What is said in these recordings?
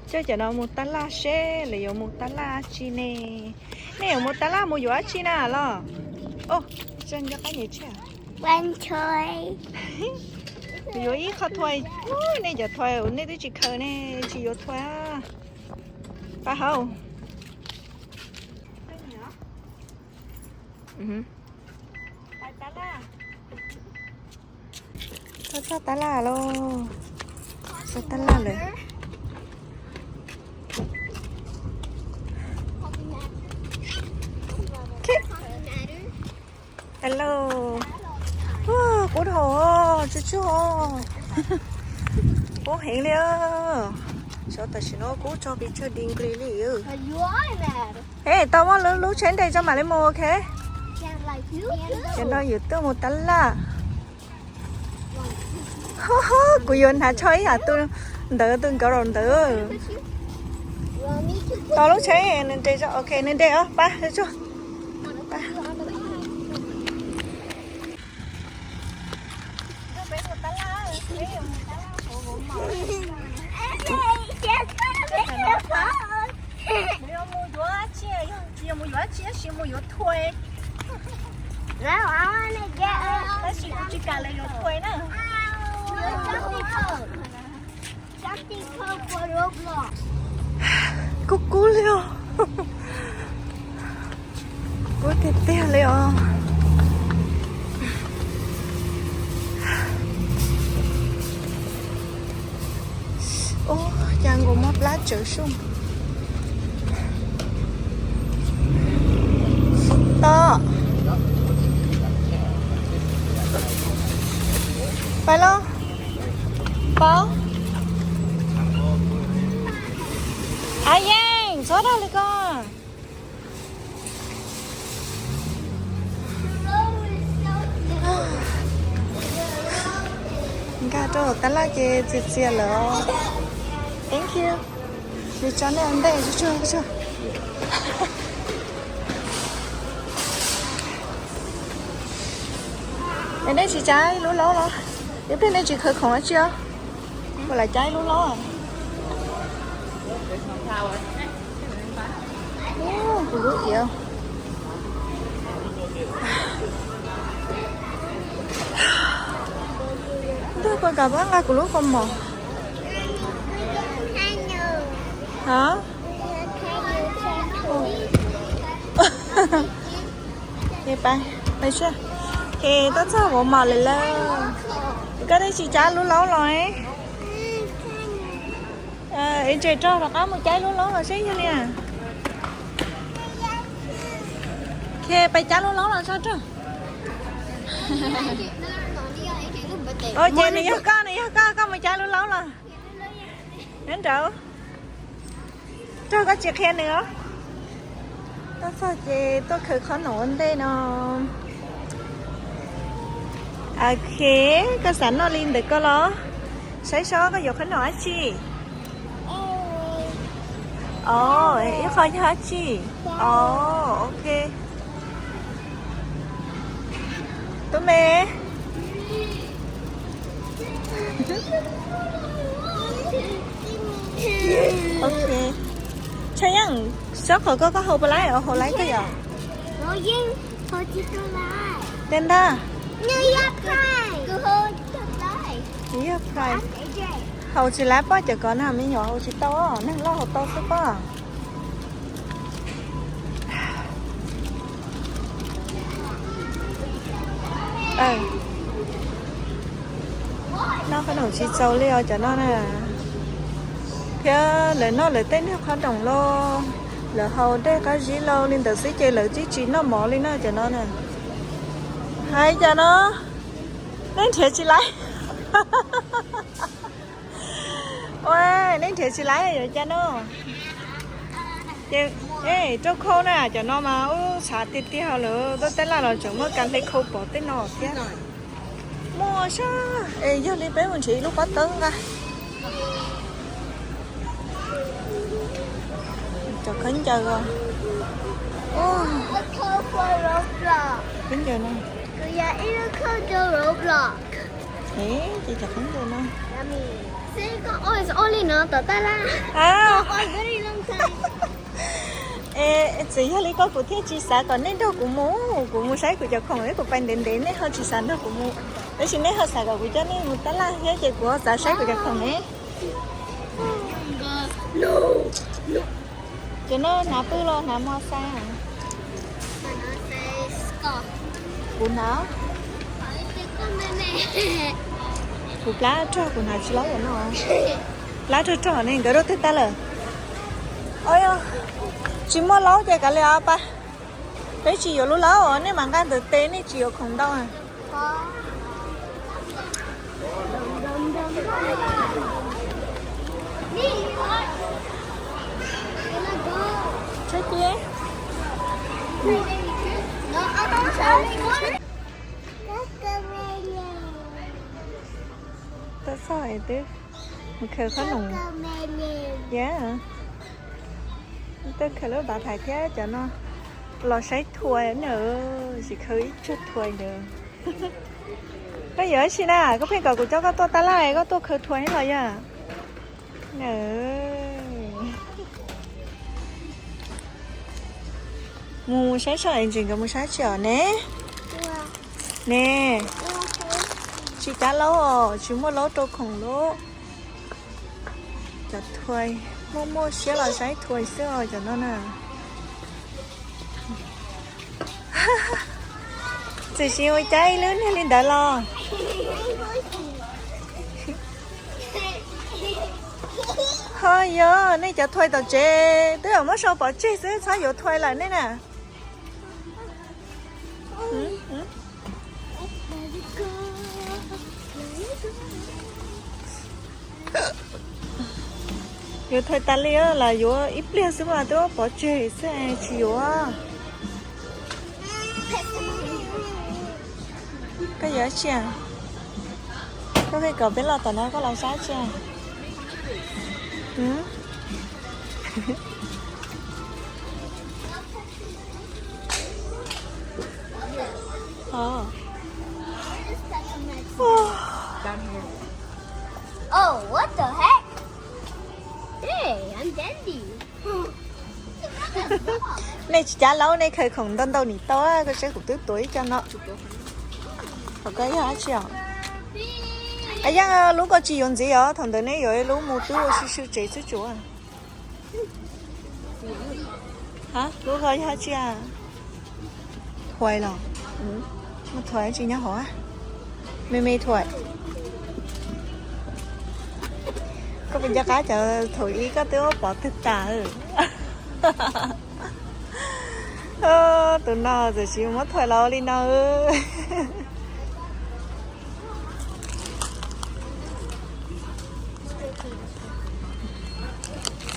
Coj cov no mus tab laj seb lawv yuav mus tab laj dab tsi ne. Nej yuav mus tab laj mus yuav dab tsi na los? Oj, nco qab nyem tshaj. Yuav ib qho thuas, nej cov thuas nej twb tsis khaws ne, tsis yuav thuas. Pab hauv. Txog tab laj lauj. Txog tab laj lawm. Hello. Kub dhau, tsuj tsuag. Kub heev li. Xyov tam sim no kub tso pes tsawg degree li. Es tau muaj lub tsheb nres tso mam li mus, ok? Ces no yus tuaj mus tab laj. Kuv yuav hnav tsho ib yam tus ntawd, tus nkauj los ntawd. Tos lub tsheb nws nres, ok, nws nres os, pab tso. Mus yuav tsi, tsis yog mus yuav tsi, tab sis mus yuav thuas. Tab sis kuv tsis kam lawv yuav thuas na. Kub kub li os. Kub tiag tiag li os. Ub, cas nkaus mob plab tsawv sub. Tod. Pais lauj. Paub. A Yeej, txhob dag li ko. Nkag rau hauv tab laj ces txias txias lawm. Thank you. Nws tso nej ua ntej tsuag tsuag. Es nej tsis cab ib lub laub los? Ib pliag nej tsis khaws khoom dab tsi os? Kuv lam cab ib lub laub. Kuv lub iav. Ntuj, puas kam pab nqa kuv lub kaus mom? Hov? Ces pais, pais seb. Ces tuaj txog Walmart lawm lauj. Koj twb tsis cab lub laub los. Es ntshe rau rov qab mus cab lub laub los seb yog li. Ces pais cab lub laub los seb rau. Ces nws yog koj, nws yog koj, koj mus cab lub laub los. Nyob nraud. Rau koj tsis qhia nws os. Tuaj txog ces tuaj khaws qhob noom ua ntej no. Ok, koj xav noj li ntawm koj los? Saib seb koj yuav qhob noom dab tsi. Ib qho yog dab tsi? Os, ok. Tub me. Ok. Tshaj Yeej, xyov qhov koj, koj haus puas laib, haus laib koj yom? Tej ntag. Yog Pride. Haus tsis laib, poj cov kov na, me nyuam haus tsis tau, neeg loj haus tau xwb pob. Noj qhob noom tsis txaus li os cov no na. Thiab lawv noj lawv tej niag qhob noom los, lawv haus dej qab zib los li ntawd xwb ces lawv twb tsis noj mov li na cov no na. Hais cas no, nej nrhiav tsis laib. Ua, nej nrhiav tsis laib yuav cas no. Ces, rau khau na, cov no mas ub, tshav tiag tiag lawm, tuaj tab laj los tseem muaj kas hle khau pov tej no thiab. Muaj sab, es yog li peb mus nrhiav ib lub pob tawb nqa. Cov khaub ncaws os. Khaub ncaws no. Es ces cov khaub ncaws no. Es, txawm yog li koj kuv thiaj tsis xav kom nej nrog kuv mus, kuv mus saib kuv cov khoom, kuv pais ntev ntev nej ho tsis xav nrog kuv mus. Tab sis nej ho xav kom kuv coj nej mus tab laj thiab ces kuv ho xav saib kuv cov khoom ne. Ces no hnav pwj los hnav mos xais? Kuv hnav. Kuv plab rog kuv hnav tsis laub no. Plab rog rog ne nkawd rau twg tag lawm? Tsis muaj laub ces kav liam pa. Peb tsis yuav lub laub, nej mam nqa ntawm tes, nej tsis yuav khoom ntau. Txhob cia. Tuaj txog twb mus khaws qhob noom. Tuaj khaws lub tav thaiv thiab cov no los saib thua na, tsis khaws ib tsuag thua ntawd. Koj yuav dab tsi na? Koj pheej kom kuv coj koj tuaj tab laj, koj tuaj khaws thua los yog? Mus saib soj es ntsis nkawd mus saib tsi os ne? Ne, tsis cab laub os, tsis muaj laub rau khoom lauj. Cov thua, muaj muaj siab los saib thua xwb os cov no na. Txawm tsis ua cas ib lub niag li ntawd los. Ho yog nej cov thua tom tsev twb yog muab sau pov tseg xwb, txhob yuav thua lawm nej na. Yuav thua tas li los yuav ib pliag xwb mas twb pov tseg xwb tsis yuav. Koj yuav dab tsi? Koj pheej kom peb los tom no koj los saib tsi? Oh, what the heck? Dang, I'm dandy. Nej tsis cab laub, nej khaws khoom ntau ntau nim tau, koj saib kuv twb tuav ib co no. Qhov ko yog dab tsi os? Yaj, lub ko tsis yuav ntxiv os, thaum ntawd nej yuav ib lub mus twb ua sw sw tsev xwb tsuav. Lub ko yog dab tsi? Thuais los? Muaj thuais dab tsi nyob hauv? Me me thuais. Koj puas nco qab cov thaum ub koj twb muab pov twg tas? Tus no txawm tsis muab thuais los li no.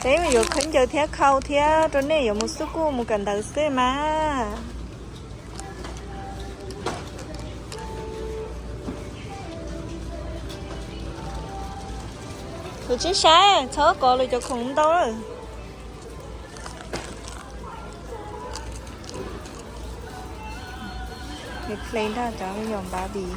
Peb yuav khaub ncaws thiab khau thiab rau nej yuav mus xub kuj mus kawm ntawv xwb mas. Kuv tsis saib, txhob kov lawv cov khoom ntau lawm. Ple nrog cov me nyuam Barbie.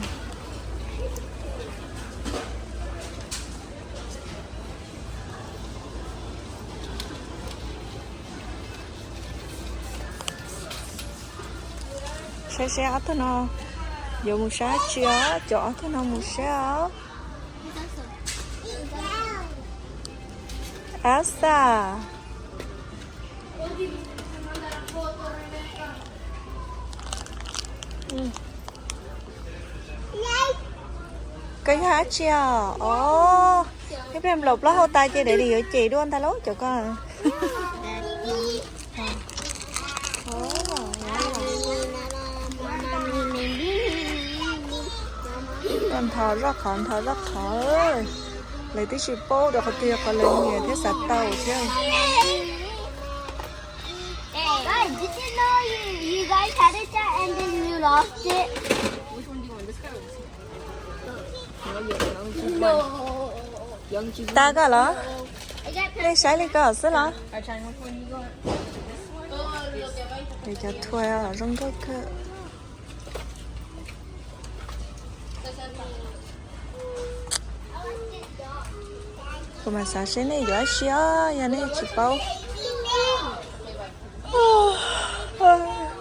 Saib seb ob tug no yuav mus saib tsi os, coj ob tug no mus saib os. Ab xab. Koj yog dab tsi os? Os, ib pliag nplaum plaub hau tas ces daim li yuav cem dua ntag lauj cov ko. Ntho zoj qhov, ntho zoj qhov. Lawv twb tsis paub rau qhov twg qhov lawv nyiam thiab xav tau thiab. Tag koj los? Nej saib li ko xwb los? Cov thua zoo nkauj kawg. Kuv mam xav seb nej yuav dab tsi os, yog nej tsis paub.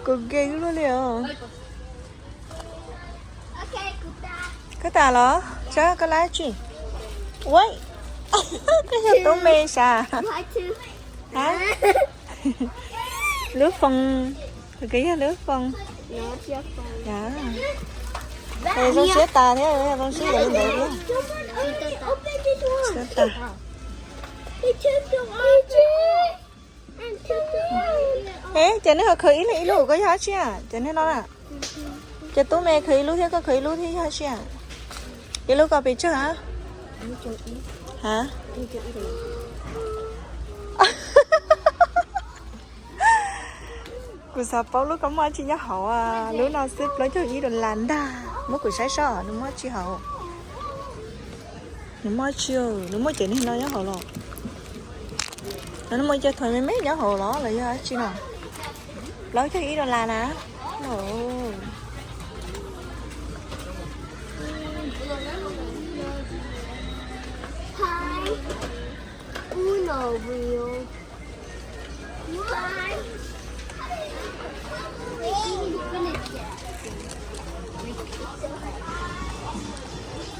Kuv nkees luaj li os. Koj tas los? Tsab koj lab tsi? Ua, koj yog tub me sav? Ha? Lub foos, koj yog lub foos. Es zoo siab tas thiab, zoo siab li ntawd thiab. Siab tas. Es ces nej ho khaws ib leeg ib lub, koj yog dab tsi a? Ces nej no na. Ces tub me khaws ib lub thiab koj khaws ib lub thiab yog dab tsi a? Ib lub ko pes tsawg a? Ha? Kuv xav paub lub ko muaj dab tsi nyob hauv. Lub no xwb plaub caug ib dollar ntag. Muab kuv saib seb nws muaj dab tsi hauv. Nws muaj dab tsi, nws muaj cov niag no nyob hauv los? Nws muaj cov toy me me nyob hauv los los yog dab tsi no? Plaub caug ib dollar na.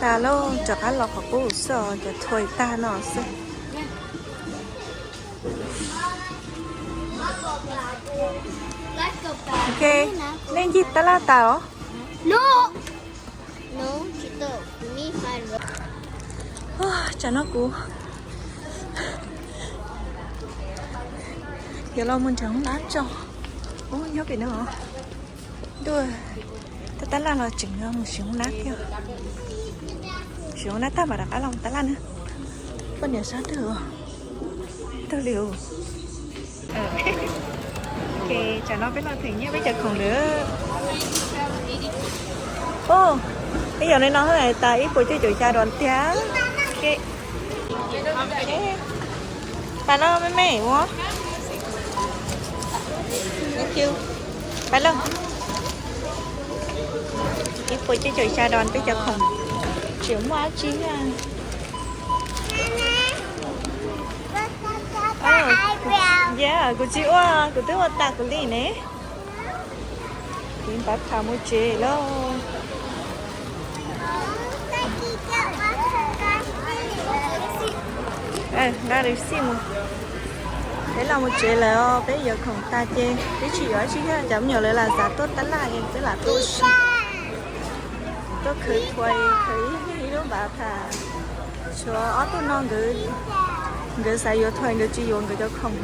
Tas lauj, rov qab los qhov qub xwb os, cov toy tag no xwb. Ok, nej ncig tab laj tas os? Tsam no kuv yuav los mus nrhiav hoob nab tso. Ub, nyob pem no. Ntuj, tab tab laj los tseem mus siv hoob nab thiab. Siv hoob nab tag mam rov qab los tab laj na. Poj niam sab dawg, dawg li. Ces tsam no peb los them nyiaj peb cov khoom lawm. Ub, ib yam li no tas ib puas cuaj caum xya dos tiag. Pas lawm me me ua. Pas lawm. Ib puas cuaj caum xya dos peb cov khoom. Tsis muaj dab tsi. Kuv tsis ua, kuv twb ua tas kuv li ne. Kuv npaj tham mus tsev lauj. Nqa receipt mus. Peb los mus tsev lawm os, peb yuav khoom tas ces peb tsis yuav dab tsi thiab, cov me nyuam lawv lam xav tuaj tab laj es peb lam tuaj ua si. Tuaj khwv thuas, khwv ib lub npav tham. Tshuav ob tug no nkawd, nkawd xav yuav thuas nkawd tsis yuav nkawd cov khoom,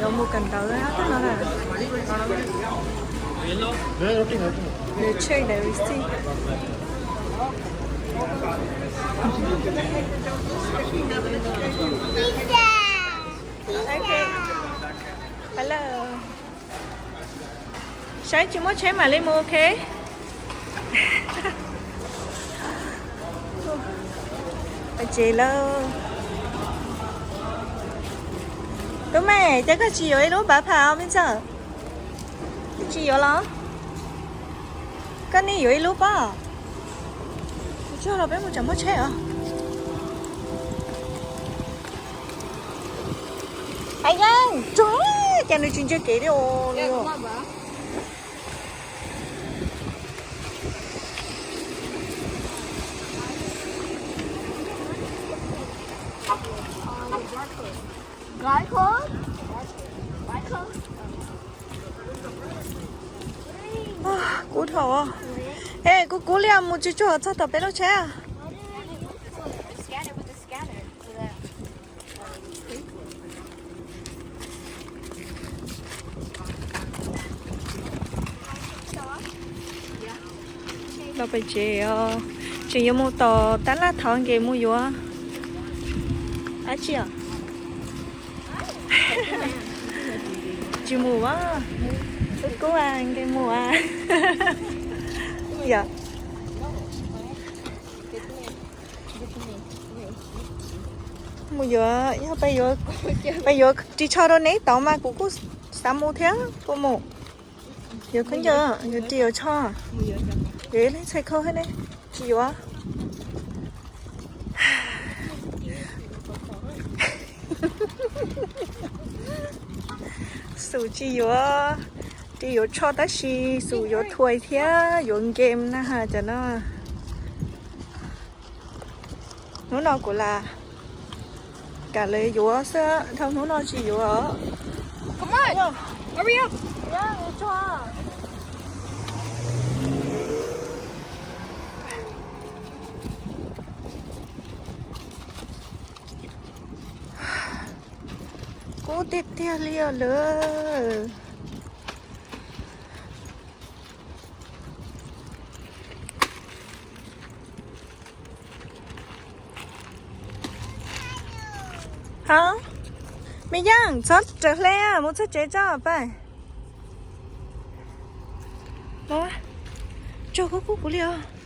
yuav mus kawm ntawv ob tug no na. Nws check the receipt. Hello. Saib tsis muaj tsheb mam li mus, ok. Tsev lawm. Tub me, cas koj tsis yuav ib lub npav pham os me ntxawg? Tsis yuav los? Koj nim yuav ib lub pob. Tsis los peb mus tsam muaj tsheb os. Ai ya, tsuag, cas nws tsis ntsia kev li os. Kub dhau. Es kub kub li mus tsis tsuag txog tom peb lub tsheb. Los pem tsev os, tseem yuav mus tom tab laj thov nkees mus yuav dab tsi os. Tsis mus as, kub kub nkees mus as. Yog mus yuav, yog peb yuav ris tsho rau neb tod mas kuv kuj xav mus thiab, puas mus? Yuav khaub ncaws, yuav ris yuav tsho, yuav ib leeg txhais khau thiab ne, tsis yuav. Xus tsis yuav, tsis yuav tsho tab sis xus yuav thuais thiab yuav game na ha cov no. Hnub no kuv lam kam lawv yuav xwb, dhau hnub no tsis yuav. Kub tiag tiag li os lawm. Ha, Me Yeej, txhob raws hle, mus txog tsev tso pab. Tsaug kub kub kuv li os.